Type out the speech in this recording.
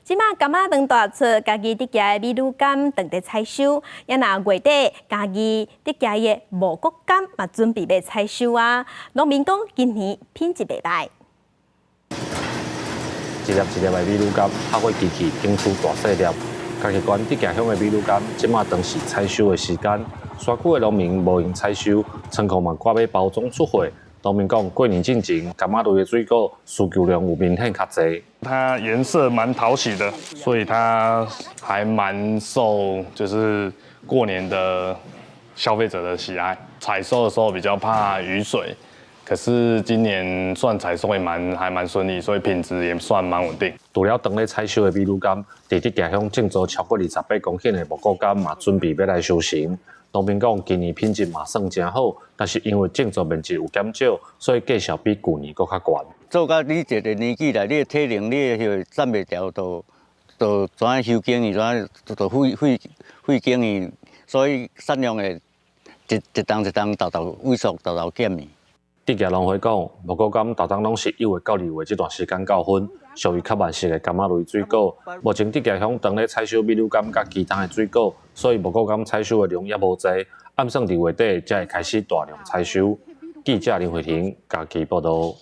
這馬柑仔當大出，嘉義竹崎的美女柑當咧採收，也若月底嘉義竹崎的五穀柑嘛準備欲採收啊。農民講今年品質袂䆀。一粒一粒的美女柑，拍火機器頂出大細粒。嘉義縣竹崎鄉的美女柑，這馬當是採收的時間。山區的農民無閒採收，倉庫嘛趕欲包裝出貨。農民講，過年進前，柑仔類的水果需求量有明顯較濟。它顏色蠻討喜的，所以它還蠻受就是過年的消費者的喜愛。採收的時候比較怕雨水，可是今年算採收也還蠻順利，所以品質也算蠻穩定。除了當咧採收的美女柑，佇竹崎鄉種植超過28公頃的五穀柑嘛，準備欲來收成。農民講，今年品質嘛算誠好，但是因為種植面積有減少，所以價數比舊年閣較懸。做到你一個年紀來，你的體能、你的彼個站袂牢，就怎樣收經去，怎樣就廢經去，所以產量會一一冬一冬沓沓萎縮，沓沓減去。竹崎農會講，五穀柑逐冬攏是1月到2月這段時間到分，屬於較慢熟的柑仔類水果。目前竹崎鄉當咧採收美女柑佮其他的水果，所以五穀柑採收的量猶無濟，按算佇月底才會開始大量採收。記者林慧婷嘉義報導。